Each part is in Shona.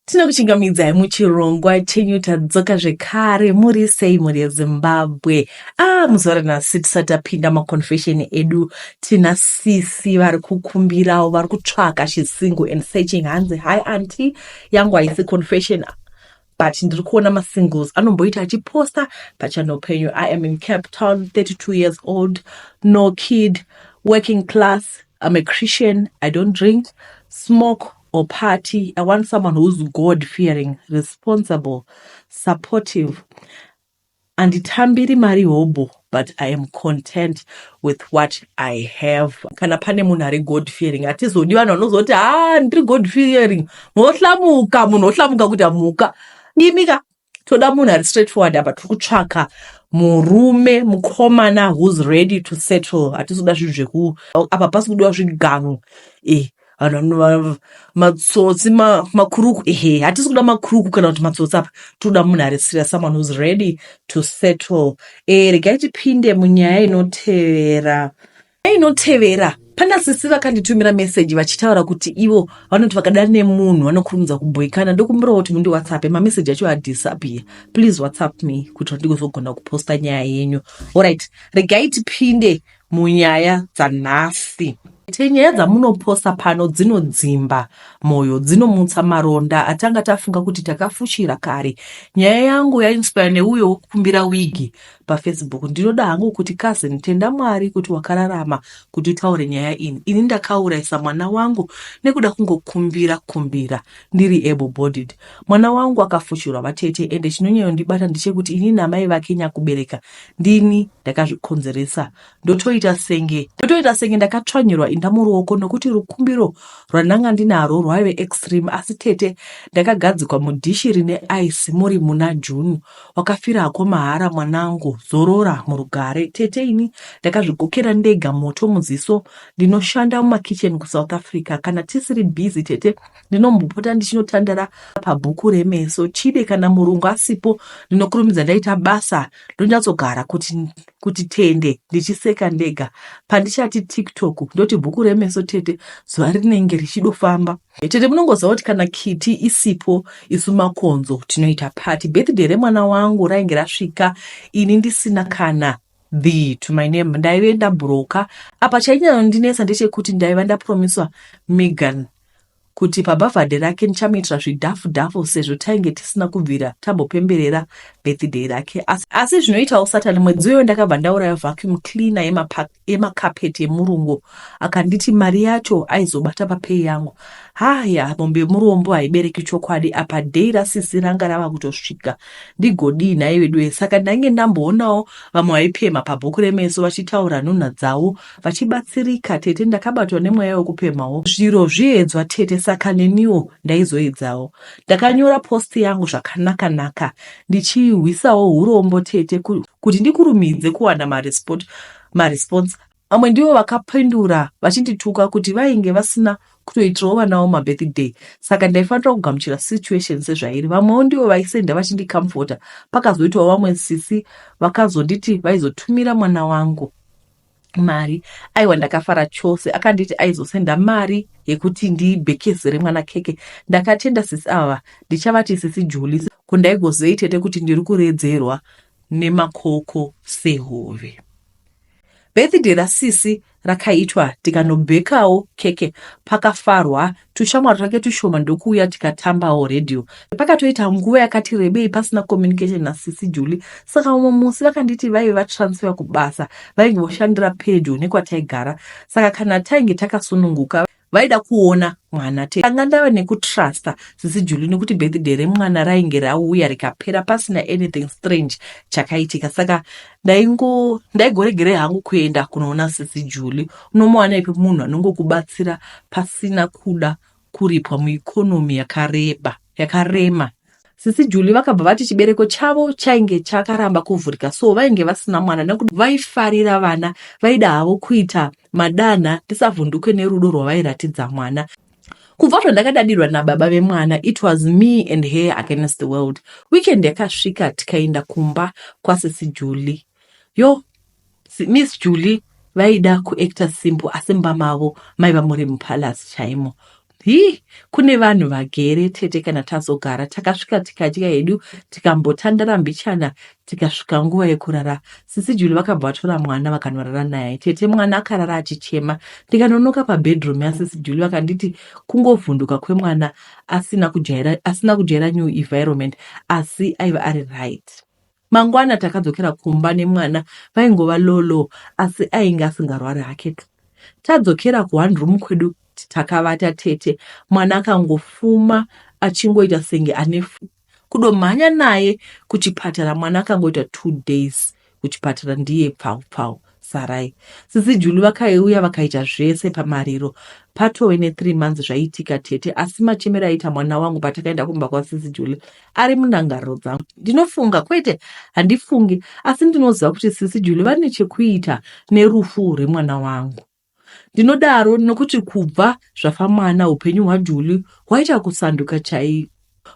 Tinokuchingamidzai muchirongwa chenyu tadzoka zvekare. Muri sei mhuri yeZimbabwe? Ah, muzuva ranhasi tisati tapinda maconfession edu, tina sisi vari kukumbirawo, vari kutsvaka. She's single and searching. Hanzi, "Hi auntie, yangu haisi confession, but ndiri kuona masingles anomboita achiposta pachannel penyu. I am in Cape Town, 32 years old, no kid, working class. I'm a Christian. I don't drink, smoke or party. I want someone who's God fearing, responsible, supportive. Anditambiri mari hobo, but I am content with what I have." Kana pane munhu ari God fearing, hatizodi vanhu vanozoti, "Ha, ndiri God fearing." Mohlamuka, munhu ohlamuka kuti amuka imika. Toda munhu ari straight forward. Apa tiri kutsvaka murume, mukomana who's ready to settle. Hatizoda zvinhu zveku apa, pasi kudiwa zvigango, vanhu matsotsi, makuruku. Ehe, hatisi kuda makuruku kana kuti matsotsi apa. Toda munhu ari serious, someone who's ready to settle. Regai tipinde munyaya inotevera. Inotevera, pana sisi vakanditumira meseji vachitaura kuti ivo vanoti vakada nemunhu vanokurumidza kubhoikana. Ndokumbirawo kuti mundi WhatsApp, mameseji acho adisappear. Please WhatsApp me kuti ndigozogona kuposta nyaya yenyu. Alright, regai tipinde munyaya dzanhasi. Nyaya dzamunoposta pano dzinodzimba mwoyo, dzinomutsa maronda atanga tafunga kuti takafushira kare. Nyaya yangu yainspire neuyo wekukumbira wigi paFacebook. Ndinoda hangu kuti, cousin, tenda Mwari kuti wakararama kuti utaure nyaya iyi. Ini ndakaurayisa mwana wangu nekuda kungokumbira kumbira ndiri able bodied. Mwana wangu akafushirwa, vatete, ende chinonyanyondibata ndechekuti ini namai vake nyakubereka ndini ndakazvikonzeresa. Ndotoita senge ndakatsvanyirwa inda muruoko, nokuti rukumbiro rwandanga ndinarwo rwaive extreme. Asi tete, ndakagadzikwa mudhishi rine ice muri muna June. Wakafirako mahara mwanangu, zorora murugare. Tete, ini ndakazvigokera ndega moto muziso. Ndinoshanda mumakicheni kuSouth Africa. Kana tisiri busy, tete, ndinombopota ndichinotandara pabhuku remeso chide. Kana murungu asipo, ndinokurumidza ndaita basa, ndonyatsogara kuti tende ndichiseka ndega. Pandichati TikTok, ndoti bhuku remeso. Tete, zuva rinenge richidofamba. Tete, munongoziva kuti kana kiti isipo, isu makonzo tinoita party. Birthday remwana wangu rainge rasvika, ini ndisina kana the to my name. Ndaive ndabhuroka. Apa chainyanyondinetsa ndechekuti ndaiva ndapromiswa Megan kuti pabhavhadhe rake ndichamuitira zvidhafu dhafu, sezvo tainge tisina kubvira tambopemberera birthday rake. Asi zvinoitawo Satani, mwedzi uyo ndakabva ndauraya vacuum cleaner yemakapeti yemurungu akanditi mari yacho aizobata papay yangu. Haya, mombe yemurombo haibereki chokwadi. Apa day rasisi ranga rava kutosvika, ndigodii nhai vedu? Saka ndainge ndamboonawo vamwe vaipemha pabhuku remeso vachitaura nhunha dzavo vachibatsirika. Tete, ndakabatwa nemweya wekupemhawo. Zviro zviedzwa, tete, saka neniwo ndaizoedzawo. Ndakanyora post yangu zvakanaka-naka ndichihwisawo urombo, tete, kuti ndikurumidze kuwana maresponse. Vamwe ndivo vakapindura vachindituka kuti vainge vasina kutoitirawo vanawo mabirthday, saka ndaifanira kugamuchira situation sezvairi. Vamwewo ndivo vaisenda vachindicomforta. Pakazoitawo vamwe sisi vakazonditi vaizotumira mwana wangu mari. Aiwa, ndakafara chose. Akanditi aizosenda mari yekuti ndibhekezere mwana keke. Ndakatenda sisi ava, ndichavati sisi Juli. Kundaigozei, tete, kuti ndiri kuredzerwa nemakoko sehove? Birthday rasisi rakaitwa, tikanobhekawo keke, pakafarwa. Tushamwari twake tushoma ndokuuya, tikatambawo redhiyo. Pakatoita nguva yakati rebei pasina communication nasisi Juli. Saka umwe musi vakanditi vaive vatransfer kubasa, vainge voshandira pedyo nekwataigara, saka kana tainge takasununguka vaida kuona mwana. Tanga ndava nekutrusta sisi Juli nekuti birthday remwana rainge rauya rikapera pasina anything strange chakaitika. Saka ndaigoregerei hangu kuenda kunoona sisi Juli? Unomuwana ipi munhu anongokubatsira pasina kuda kuripwa mueconomy yakareba, yakarema? Sisi Juli vakabva vati chibereko chavo chainge chakaramba kuvhurika, so vainge vasina mwana nekuti vaifarira vana, vaida havo kuita madanha. Ndisavhunduke nerudo rwavairatidza mwana. Kubva zvandakadadirwa nababa vemwana, it was me and her against the world. Weekend yakasvika, tikaenda kumba kwasisi Juli. Yo, Miss Julie vaida kuacta simple, asi mumba mavo maiva muri mupalace chaimo. Hii kune vanhu vagere tete kana tazogara takasvika tikadya hedu tikambotandara mbichana tikasvika nguva yekurara. Sisi Juli vakabva vatora mwana vakanorara naye. Tete mwana akarara achichema ndikanonoka pabedroom yasisi Juli vakanditi kungovhunduka kwemwana asina kujaira, asina kujaira new environment asi aiva ari right. Mangwana takadzokera kumba nemwana vaingova low low asi ainge asingarwari hake. Tadzokera kuone room kwedu takavata tete mwana akangofuma achingoita senge ane kudomhanya naye kuchipatara mwana akangoita 2 days kuchipatara ndiye pfau pfau sarai. Sisi Juli vakauya vakaita zvese pamariro patove ne3 months zvaiitika tete asi machemero aita mwana wangu patakaenda kumba kwasisi Juli ari mundangariro dzangu. Ndinofunga kwete handifungi asi ndinoziva kuti sisi Juli vane chekuita nerufu rwemwana wangu. Ndinodaro nokuti kubva zvafa mwana upenyu hwaJuli hwaita kusanduka chai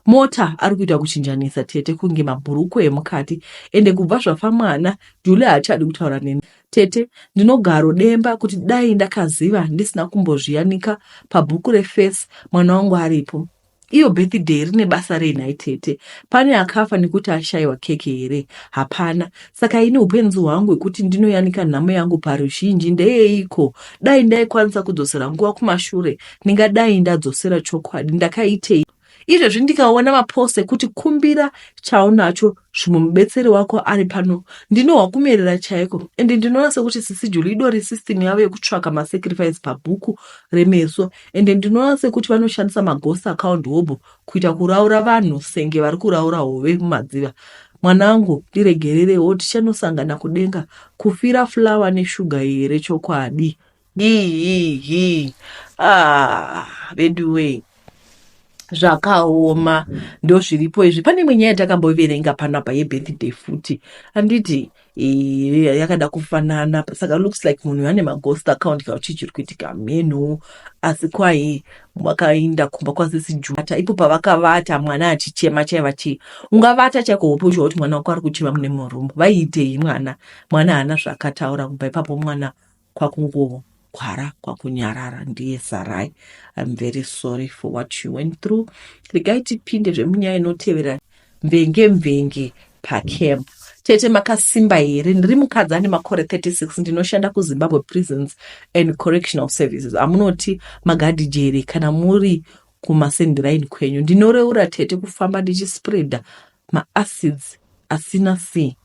mota ari kuita kuchinjanisa tete kunge mabhuruku emukati ende kubva zvafa mwana Juli haachadi kutaura neni. Tete ndinogarodemba kuti dai ndakaziva ndisina kumbozviyanika pabhuku reface mwana wangu aripo. Iyo birthday rine basa rei nhai tete? Pane akafa nekuti ashayiwa keke here? Hapana. Saka ini upenzi hwangu hwekuti ndinoyanika nhamo yangu paruzhinji ndeyeiko? Dai ndaikwanisa kudzosera nguva kumashure ndingadai ndadzosera chokwadi. Ndakaitei? Izvezvi ndikaona mapost ekuti kumbira chaunacho zvimwe mubetseri wako ari pano ndinohwa kumerera chaiko ende ndinoona sekuti sisi Juli idori system yavo yekutsvaka masacrifice pabhuku remeso ende ndinoona sekuti vanoshandisa maghost account hobho kuita kuraura vanhu senge vari kuraura hove mumadziva. Mwanangu ndiregererewo tichanosangana kudenga kufira flour neshuga here chokwadi. Hii hii ah veduwee zvakaoma ndozviripo izvi pane imwe nyaya yatakamboverenga panapa yebirthday futi handiti yakada kufanana saka looks like munhu ane maghost account kana chii chiri kuitika mheno asi kwai vakainda kumba kwasisi Juata ipo pavakavata mwana achichema chaiva chii ungavata chaiko hope uchiwa kuti mwana wako ari kuchema mune murumu vaiitei mwana mwana haana zvaakataura kubva ipapo mwana kwakungogwara kwakunyarara ndiye sarai. I'm very sorry for what you went through. Regai tipinde zvemunyaya inotevera mvenge mvenge pacamp. Tete makasimba here? Ndiri mukadzi ane makore 36 ndinoshanda kuZimbabwe Prisons and Correctional Services. Amunoti magadhijeri kana muri kumasendiraini kwenyu. Ndinoreura tete kufamba ndichispreada maacids asina c.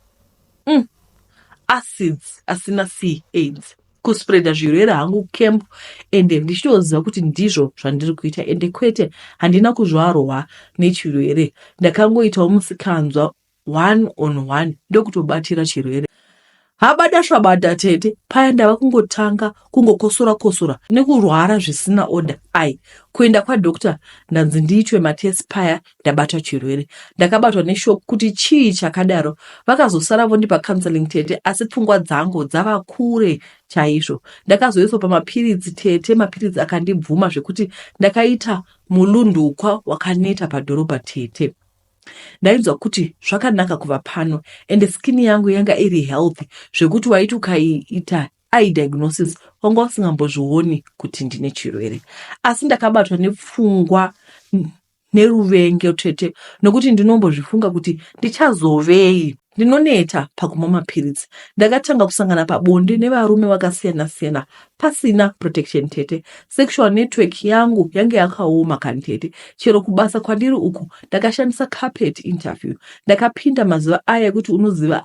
Acids asina c aids kuspreada zvirwere hangu camp ende ndichitoziva kuti ndizvo zvandiri kuita ende kwete handina kuzvarwa nechirwere ndakangoitawo musikanzwa one on one ndokutobatira chirwere habada svabada tete paya ndava kungotanga kungokosora kosora nekurwara zvisina order ai kuenda kwadoctor ndanzi ndiitwe matest paya ndabata chirwere ndakabatwa neshock kuti chii chakadaro vakazosara vondipa counseling tete asi pfungwa dzangu dzava kure chaizvo ndakazoiswa pamapiritsi tete mapiritsi akandibvuma zvekuti ndakaita mulundukwa wakaneta padhorobha tete ndainzwa kuti zvakanaka kuva pano ende skin yangu yanga iri healthy zvekuti waiti ukaiita eye diagnosis wanga usingambozvioni kuti ndine chirwere asi ndakabatwa nepfungwa neruvenge tete nokuti ndinombozvifunga kuti ndichazovei ndinoneta pakumwa mapiritsi ndakatanga kusangana pabonde nevarume vakasiyana-siyana pasina protection tete sexual network yangu yange yakaoma kani tete chero kubasa kwandiri uku ndakashandisa carpet interview ndakapinda mazuva aya ekuti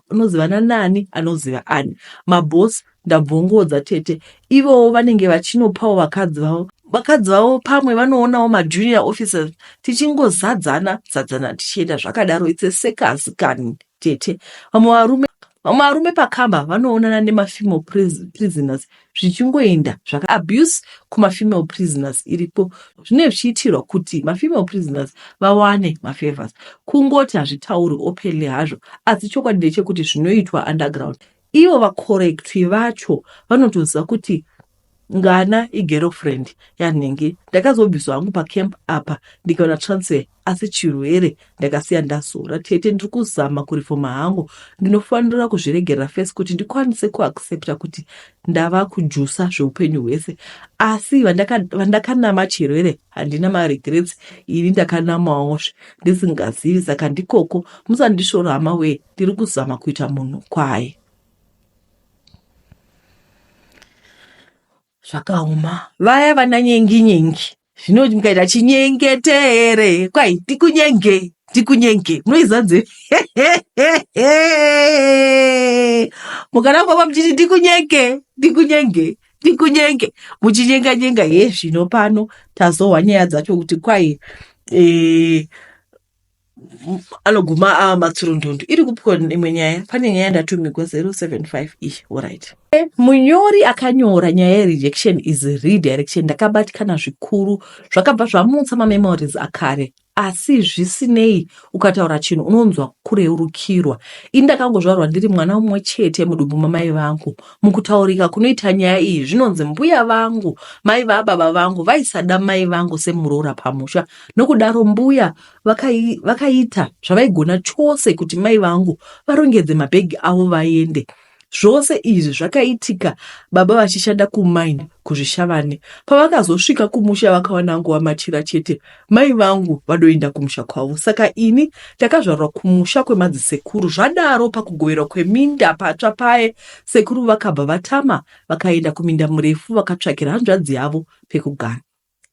unozivana nani anoziva ani mabhosi ndabvongodza tete ivowo vanenge vachinopawo vakadzi vavo vakadzi vavo pamwe vanoonawo majunior officers tichingozadzana zadzana tichienda zvakadaro it's a circus kani tete vamwe varume vamwe varume pakamba vanoonana nemafemale prisoners zvichingoenda zvaka abuse kumafemale prisoners iripo zvinenge zvichiitirwa kuti mafemale prisoners vawane mafavors kungoti hazvitauri openly hazvo asi chokwadi ndechekuti zvinoitwa underground ivo vacorrectwi vacho vanotoziva kuti Ngana igerofriend yanhingi. Ndakazobviswa hangu pacamp apa ndikaona transfer asi chirwere ndakasiya ndazora. Tete ndiri kuzama kurifoma hangu. Ndinofanira kuzviregerera first kuti ndikwanise kuaccepta kuti ndava kujusa zveupenyu hwese. Asi vandakanama chirwere handina maregrets ini ndakanamawozve ndisingazivi saka ndikoko musandishora hama wee ndiri kuzama kuita munhu kwaye. Zvakaoma vaya vana nyengi nyengi zvino mukaita chinyengetere kwai ndikunyenge ndikunyenge munoiziva nzeve mukaramba muchiti ndikunyenge ndikunyenge ndikunyenge muchinyenga nyenga ye zvino pano tazohwa nyaya dzacho kuti kwai eh, anoguma ava matsurundundu iri kupwa imwe nyaya pane nyaya ndatumigwa 075 iyi orit munyori akanyora nyaya yerejection is redirection ndakabatikana zvikuru zvakabva zvamutsa mamemories akare asi zvisinei ukataura chinhu unonzwa kureurukirwa ini ndakangozvarwa ndiri mwana mumwe chete mudumbu mamai vangu mukutaurika kunoita nyaya iyi zvinonzi mbuya vangu mai vababa vangu vaisada mai vangu semuroora pamusha Nokudaro mbuya vakaita zvavaigona chose kuti mai vangu varongedze mabhegi avo vaende. Zvose izvi zvakaitika baba vachishanda kumine kuZvishavane. Pavakazosvika kumusha vakawana angova machira chete, mai vangu vadoenda kumusha kwavo. Saka ini ndakazvarwa kumusha kwemadzisekuru. Zvadaro pakugoverwa kweminda patsva paye, sekuru vakabva vatama vakaenda kuminda murefu vakatsvakira hanzvadzi yavo pekugara.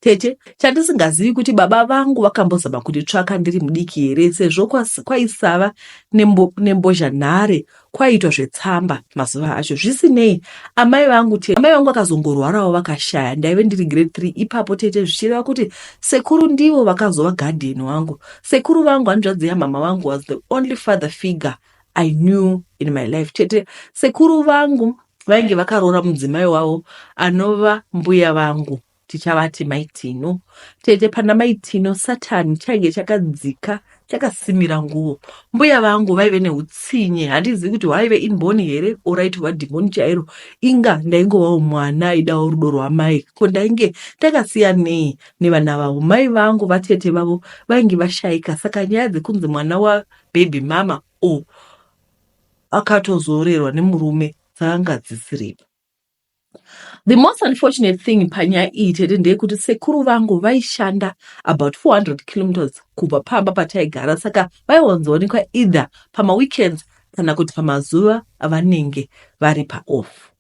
Tete, chandisingazivi kuti baba vangu vakambozama kunditsvaka ndiri mudiki here sezvo kwaisava nembozhanhare kwaiitwa zvetsamba mazuva acho. Zvisinei, amai vangu amai vangu vakazongorwarawo vakashaya. Ndaive ndiri grade 3 ipapo tete zvichireva kuti sekuru ndivo vakazova guardian wangu. Sekuru vangu hanzvadzi yamama vangu was the only father figure I knew in my life. Tete, sekuru vangu vainge vakaroora mudzimai wavo anova mbuya vangu tichavati mai Tino. Tete pana mai Tino satani chainge chakadzika chakasimira nguvo. Mbuya vangu vaive neutsinye handizivi kuti hwaive inborn here or raitova dhimoni chairo. Inga ndaingovawo mwana aidawo rudo rwamai ko ndainge ndakasiyanei nevana vavo. Mai vangu vatete vavo vainge vashaika saka nyaya dzekunzi mwana wababy mama or akatozorerwa nemurume dzakanga dzisiripo. The most unfortunate thing panyaya iyi tete ndeyekuti sekuru vangu vaishanda about 400 kilometers kubva pamba pataigara saka vaiwanzoonekwa either pamaweekends kana kuti pamazuva avanenge vari paoff.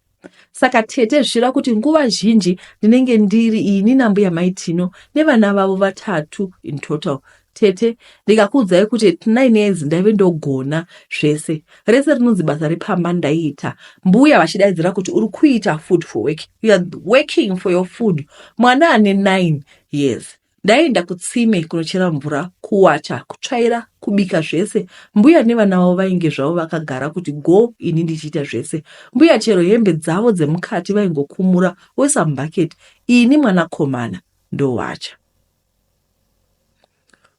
Saka tete zvichireva kuti nguva zhinji ndinenge ndiri ini nambuya mai Tino nevana vavo vatatu in total. Tete, ndikakuudzai kuti at 9 years ndaive ndogona zvese. Rese rinonzi basa repamba ndaiita. Mbuya vachidaidzira kuti uri kuita food for work. You are working for your food. Mwana ane 9 years. Ndaienda kutsime kunochera mvura, kuwacha, kutsvaira, kubika zvese. Mbuya nevana vavo vainge zvavo vakagara kuti go ini ndichiita zvese. Mbuya chero hembe dzavo dzemukati vaingokumura voisa mubucket ini mwanakomana ndowacha.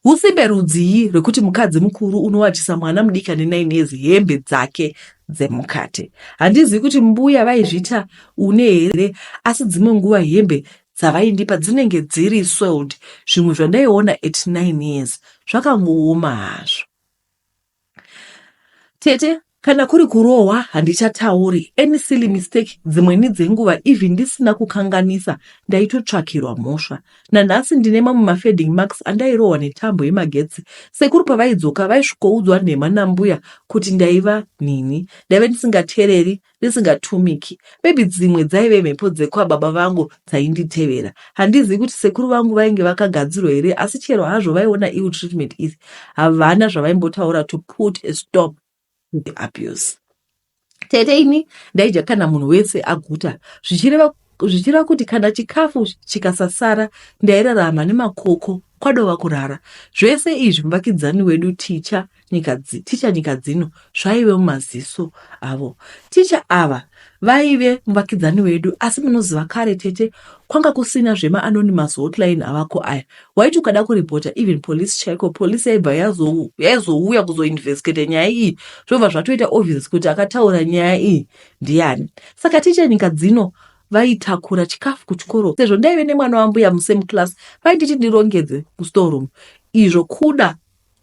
Husimbe rudzii rwekuti mukadzi mukuru unowachisa mwana mudiki ane 9 years hembe dzake dzemukati? Handizivi kuti mbuya vaizviita une here asi dzimwe nguva hembe dzavaindipa dzinenge dziri soiled zvimwe zvandaiona at 9 years zvakangooma hazvo. Tete, kana kuri kurohwa handichatauri, any silly mistake dzimweni dzenguva even ndisina kukanganisa ndaitotsvakirwa mhosva. Nanhasi ndine mamwe mafading marks andairohwa netambo yemagetsi. Sekuru pavaidzoka vaisvikoudzwa nhema nambuya kuti ndaiva nhinhi. Ndaive ndisingatereri ndisingatumiki. Maybe dzimwe dzaive mhepo dzekwababa vangu dzainditevera. Handizivi kuti sekuru vangu vainge vakagadzirwa here asi chero hazvo vaiona ill treatment iyi havana zvavaimbotaura to put a stop to the abuse. Tete ini ndaidya kana munhu wese aguta zvichireva zvichireva kuti kana chikafu chikasasara ndairarama nemakoko kwadova kurara. Zvese izvi muvakidzani wedu ticha nyika, ticha nyika dzino zvaive mumaziso avo. Ticha ava vaive muvakidzani wedu asi munoziva kare tete kwanga kusina zvema anonymous hotline avako aya. Waiti ukada kuripota even police chaiko police yaibva yaizouya kuzoinvestigate nyaya iyi zvobva zvatoita obvious kuti akataura nyaya iyi ndiani. Saka ticha nyika dzino. vaitakura chikafu kuchikoro sezvo ndaive nemwana wambuya musame class vainditi ndirongedze kustoreroom izvo kuda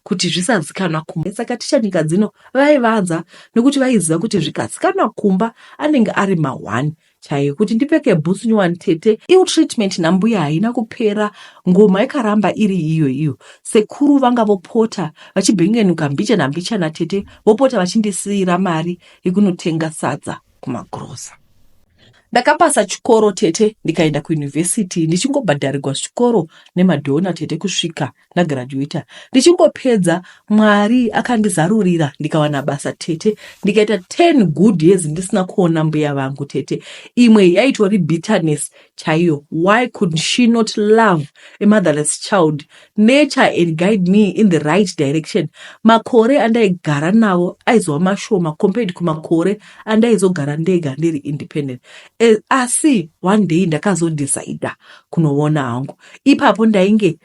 kuti zvisazikanwa kumba saka ticha Nyikadzino vaivanza nekuti vaiziva kuti zvikazikanwa kumba anenge ari mahwani chaiyo kuti ndipfeke bhutsu nyowani tete ill treatment nambuya haina kupera ngoma yakaramba iri iyo iyo sekuru vanga vopota vachibhengenuka mbichana mbichana tete vopota vachindisiira mari yekunotenga sadza kumagrosa ndakapasa chikoro tete ndikaenda kuuniversity ndichingobhadharirwa chikoro nemadhona tete kusvika ndagraduata ndichingopedza mwari akandizarurira ndikawana basa tete ndikaita 10 good years ndisina kuona mbuya vangu tete imwe yaitori bitterness chaiyo why could she not love a motherless child nature and guide me in the right direction makore andaigara navo aizova mashoma compared kumakore andaizogara ndega ndiri independent eh, asi one day ndakazodecida kunoona hangu ipapo ndainge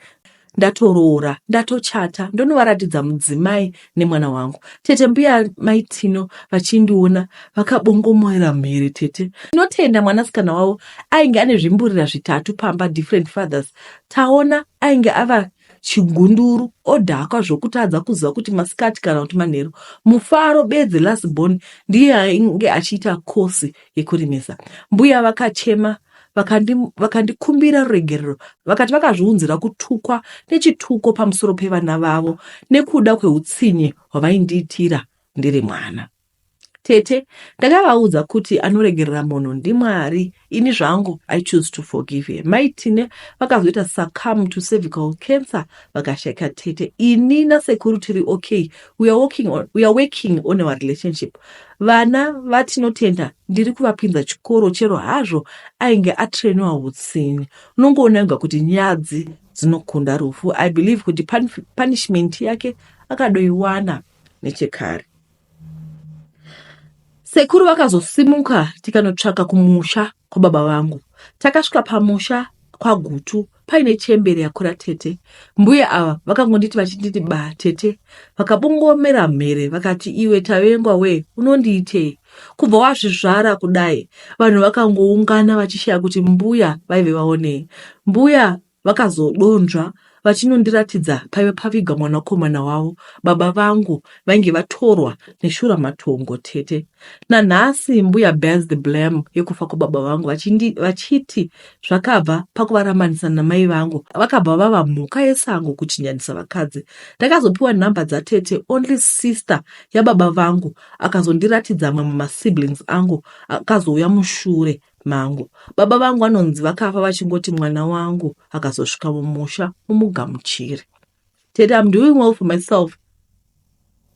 ndatoroora ndatochata ndonovaratidza mudzimai nemwana wangu tete mbuya maitino vachindiona vakabongomorera mhere tete ndinotenda mwanasikana wavo ainge ane zvimburira zvitatu pamba different fathers taona ainge ava chigunduru odhakwa zvokutadza kuziva kuti masikati kana kuti manheru mufaro bedzi last born ndiye ainge achiita kosi yekurimisa mbuya vakachema vakandikumbira vakandi ruregerero vakati vakazviunzira kutukwa nechituko pamusoro pevana vavo nekuda kweutsinye hwavaindiitira ndiri mwana tete ndakavaudza kuti anoregerera munhu ndimwari ini zvangu i choose to forgive her maitine vakazoita succumb to cervical cancer vakashaika tete ini nasekuru tiri okay we are working on, we are working on our relationship vana vatinotenda ndiri kuvapinza chikoro chero hazvo ainge atreniwa utsinye unongoona wega kuti nyadzi dzinokunda rufu i believe kuti punishment yake akadoiwana nechekare sekuru vakazosimuka tikanotsvaka kumusha kwababa vangu takasvika pamusha kwagutu paine chembere yakura tete mbuya ava vakangonditi vachinditi ba tete vakabongomera mhere vakati iwe tavengwa we unondiitei kubva wazvizvara kudai vanhu vakangoungana vachishaya kuti mbuya vaive vaonei mbuya vakazodonzva vachinondiratidza paive pavigwa mwanakomana wavo baba vangu vainge vatorwa neshuramatongo tete nanhasi mbuya bears the blame yekufa kwababa vangu vachiti zvakabva pakuvaramanisa namai vangu vakabva vava mhuka yesango kuchinjanisa vakadzi ndakazopiwa nhamba dzatete only sister yababa vangu akazondiratidza mamwe masiblings angu akazouya mushure mangu baba vangu vanonzi vakafa vachingoti mwana wangu akazosvika mumusha mumugamuchire tete i'm doing well for myself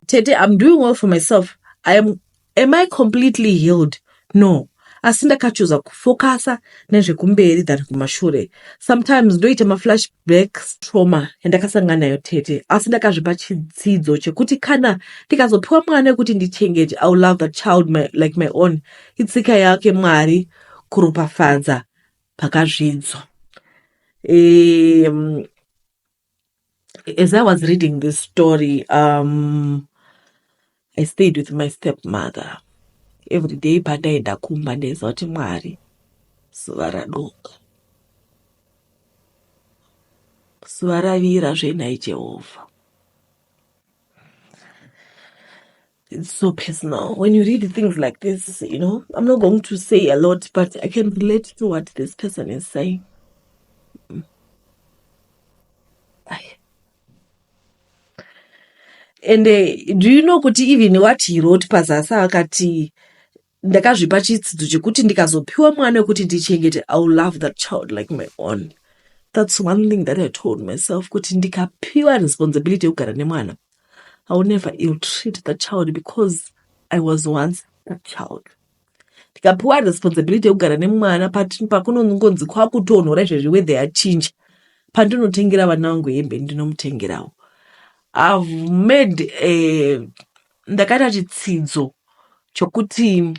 tete i'm doing well for myself I am, am i completely healed no asi ndakachuza kufokasa nezvekumberi than kumashure sometimes ndoita maflashbacks trauma yandakasangana nayo tete asi ndakazvipa chidzidzo chekuti kana ndikazopiwa mwana wekuti ndichengete i will love that child my, like my own itsika yake mwari kuropafadza pakazvidzwa as i was reading this story i stayed with my stepmother every day pandaenda kumba ndaiziva kuti mwari zuva radoka zuva ravira zvenhai jehovha it's so personal when you read things like this you know i'm not going to say a lot but i can relate to what this person is saying Aye. and do you know kuti even what he wrote pazasi akati ndakazvipa chitsidzo chekuti ndikazopiwa mwana wekuti ndichengete i will love that child like my own that's one thing that i told myself kuti ndikapiwa responsibility yekugara nemwana i will never ill treat that child because i was once that child ndikapiwa responsibility yekugara nemwana pakunongonzi kwakutonhora izvezvi weather yachinja pandinotengera vana vangu hembe ndinomutengerawo i've made a ndakaita chitsidzo chokuti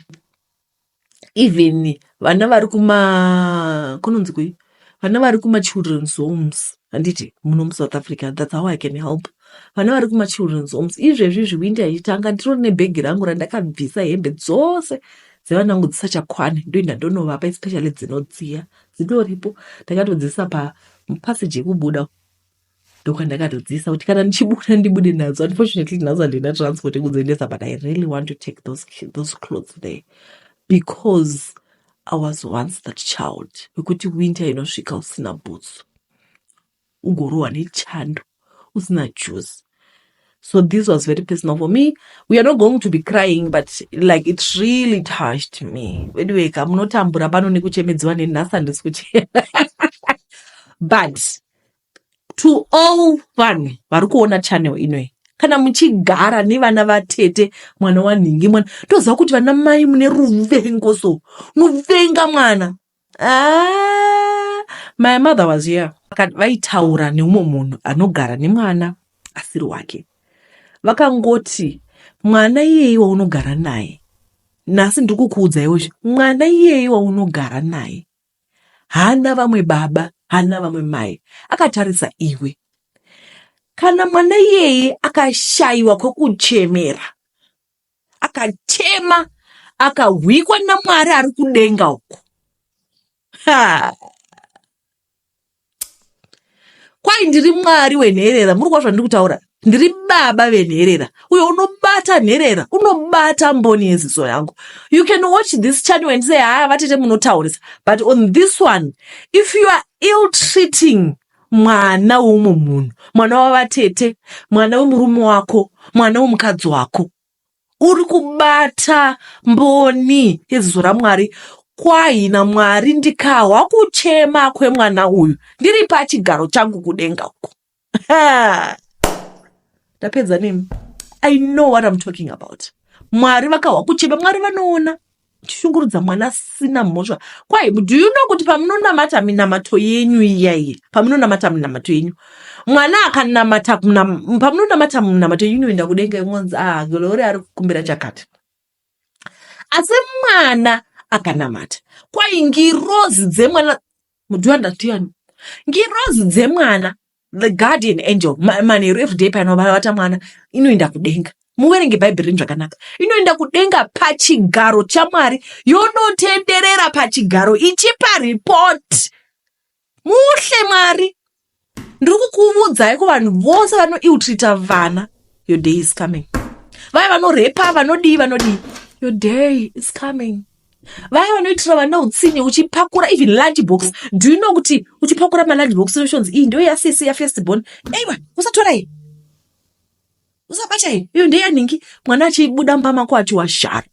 even vana vari kuma kunonzi kui vana vari kumachildren's homes handiti muno musouth africa that's how i can help vana vari kumachildren's homes izvezvi izvi winter ichitanga nditori nebhegi rangu randakabvisa hembe dzose Dzevana vangu dzisachakwane ndoenda ndonovapa especially dzinodziya dzitoripo ndakatodziisa papassage yekubuda ndokwandakatodziisa kuti kana ndichibuda ndibude nadzo. Unfortunately nhasi handina transport yekudziendesa but I really want to take those clothes there because I was once that child wekuti winter inosvika usina boots ugorohwa nechando usina juice. So this was very personal for me. We are not going to be crying, but like it really touched me. Anyway, kamunotambura pano nekuchemedziwa nenhasi handisi kuchema. But to all vanhu vari kuona channel inoyi, kana muchigara nevana vatete, mwana wanhingi, mwana, toziva kuti vana mai mune ruvengo, so unovenga mwana. Ah, my mother was here. Vaitaura neumwe munhu anogara nemwana asiri wake. Vakangoti mwana iyeye waunogara naye, nhasi ndiri kukuudza iwozvo, mwana iyeye waunogara naye haana vamwe baba, haana vamwe mai, akatarisa iwe. Kana mwana iyeye akashayiwa kwekuchemera, akachema akahwikwa naMwari ari kudenga uko, Ha! Kwai ndiri Mwari wenherera. Muri kuva zvandiri kutaura? Ndiri baba venherera. Uyo unobata nherera unobata mboni yeziso yangu. You can watch this channel and say, "Haya, vatete munotaurisa," but on this one, if you are ill treating mwana weumwe munhu, mwana wavatete, mwana wemurume wako, mwana wemukadzi wako, uri kubata mboni yeziso raMwari. Kwahi naMwari, ndikahwa kuchema kwemwana uyu ndiri pachigaro changu kudenga uko, ndapedza nemi. I know what I'm talking about. Mwari vakahwa kuchema, Mwari vanoona uchishungurudza mwana asina mhosva. Kwai, do you know kuti pamunonamata minamato yenyu iyaiyi, pamunonamata minamato yenyu, mwana akanamata, pamunonamata munamato yenyu inoenda kudenga, ingonzi, "Ah, Glory ari kukumbira chakati," asi mwana akanamata, kwai ngirozi dzemwana, mudiwandatiyani, ngirozi dzemwana, the guardian angel, manheru everyday panovata mwana inoenda kudenga. Muverenge Bhaibheri renyu zvakanaka. Inoenda kudenga pachigaro chaMwari, yonotenderera pachigaro ichipa ripoti. Muhle Mwari, ndiri kukuudzai, kuvanhu vose vanoilltreata vana, your day is coming. Vaya vanorepa, vanodii, vanodii, your day is coming. Vaya vanoitira vana utsinye, uchipakura even lunch box, do you know kuti uchipakura malunch box noshonzi, "Iyi ndo yasisi yafirst born, eiwa usatora iyi, usabata iyi, iyo ndeyanhingi," mwana achibuda mumba mako achiwashara.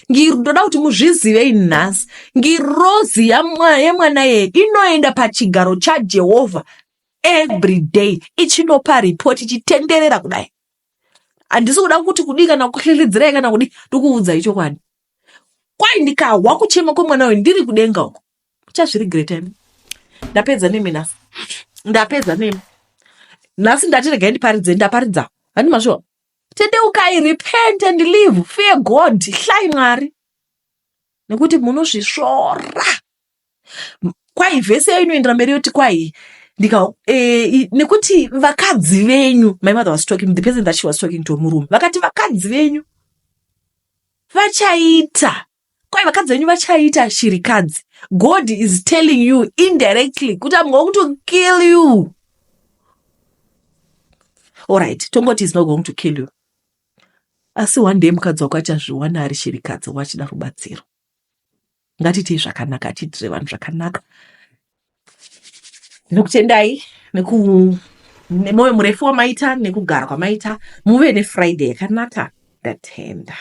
Ndoda kuti muzvizivei nhasi, ngirozi yemwana yeye inoenda pachigaro chaJehovha every day ichinopa ripoti, ichitenderera kudai. Handisi kuda kuti kudii kana kuhlilidzirai kana kudii, ndikuudzai chokwadi. Kwai ndikahwa kuchema kwemwana uyu ndiri kudenga uko, muchazviregreta imi. Ndapedza nemi nhasi, ndapedza nemi nhasi. Ndati regai ndiparidze, ndaparidza. Handi mashuwa? Tendeukai, repent and live, fear God, hlai Mwari nekuti munozvisvora. Kwai vhesi yayo inoendera mberi yoti, kwai ndika nekuti vakadzi venyu, my mother was talking, the person that she was talking to murume, vakati vakadzi venyu vachaita, kwai vakadzi venyu vachaita shirikadzi. God is telling you indirectly kuti, "I'm going to kill you." Alright, tongoti is not going to kill you, asi one day mukadzi wako achazviwana ari shirikadzi wachida rubatsiro. Ngatiitei zvakanaka, tiitire vanhu zvakanaka. Ndinokutendai nemwoyo murefu wamaita nekugara kwamaita. Muve neFriday yakanaka. Ndatenda.